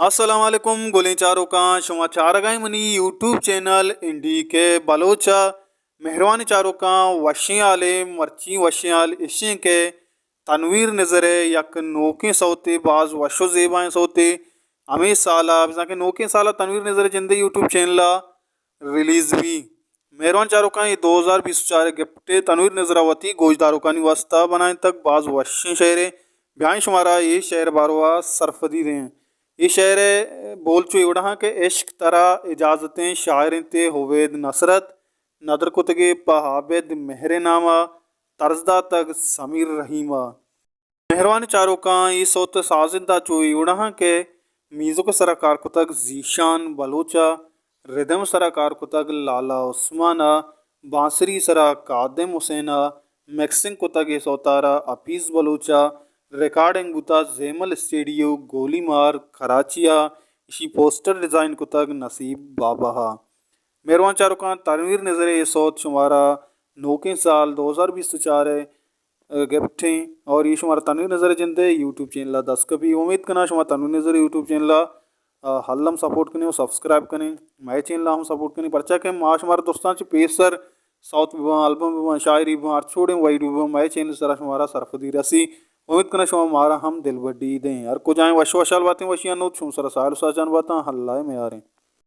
السلام علیکم گلیں چاروکاں، شما چارگائیں منی یوٹیوب چینل این ڈی کے بلوچ ءَ۔ مہروانیں چاروکاں، وشیں حالے؟ مرچی وشیں حال اشیں کہ تنویر نذر ءِ یک نوکیں سوتے، باز وش و زیبائیں سوتے، ہمے سال ءَ، بزاں کہ نوکیں سال ءَ تنویر نذر ءِ جندے یوٹیوب چینل ءَ ریلیز بی۔ مہروان چاروکاں، اے دو ہزار بیست و چار ءِ گپٹے، تنویر نذر ءَ وتی گوشداروکانی واسطہ بنائینتگ، باز وشیں شعرے۔ بیائیں شمارا اے شعر باروا سرپدی دیں۔ اے شعر ءِ بول چو اے وڑ اَں کہ عشق ترا اجازتیں، شاعر اِنت عبید نصرت، ندر کتگے پہ عابد مہر نام ءَ، طرز داتگ سمیر رحیم ءَ۔ مہروانیں چاروکاں، اے سوت ءِ سازندہ چو اے وڑ اَں کہ میوزک ءِ سرا کار کتگ ذیشان بلوچ ءَ، ردم ءِ سرا کار کتگ لالا عثمان ءَ، بانسری ءِ سرا کادم حسین ءَ، مکسنگ کتگ اے سوت ءَ را حفیظ بلوچ ءَ، ریکارڈنگ بوتہ زیمل اسٹیڈیو گولی مار کراچی ءَ، ایشی پوسٹر ڈیزائن کتگ نصیب بابا ءَ۔ مہروان چاروکاں، تنویر نذر ءِ اے سوت شمارا نوکیں سال دو ہزار بیست و چار ءِ گپٹیں اور اے شمارا تنویر نذر ءِ جندے یوٹیوب چینل ءَ دست کپی۔ امید کناں شما تنویر نذر ءِ یوٹیوب چینل ءَ، آ، ہل ہم سپورٹ کنیں و سبسکرائب کنیں، مئے چینل ءَ ہم سپورٹ کنیں، پرچا کہ ما شمارا درستاں چہ پیسر سوت بباں، البم بباں، شاعری بباں، ہرچ وڑیں ویڈیو بباں، مئے چینل ءِ سرا شمارا سرپدی رسی۔ امید کناں شما مارا ہم دلبڈی دیں۔ ہر کجائیں وش وشحال باتیں، وشیانی نود شمئے سرا ساہیل و ساچان باتاں، اللہ ءِ میاریں۔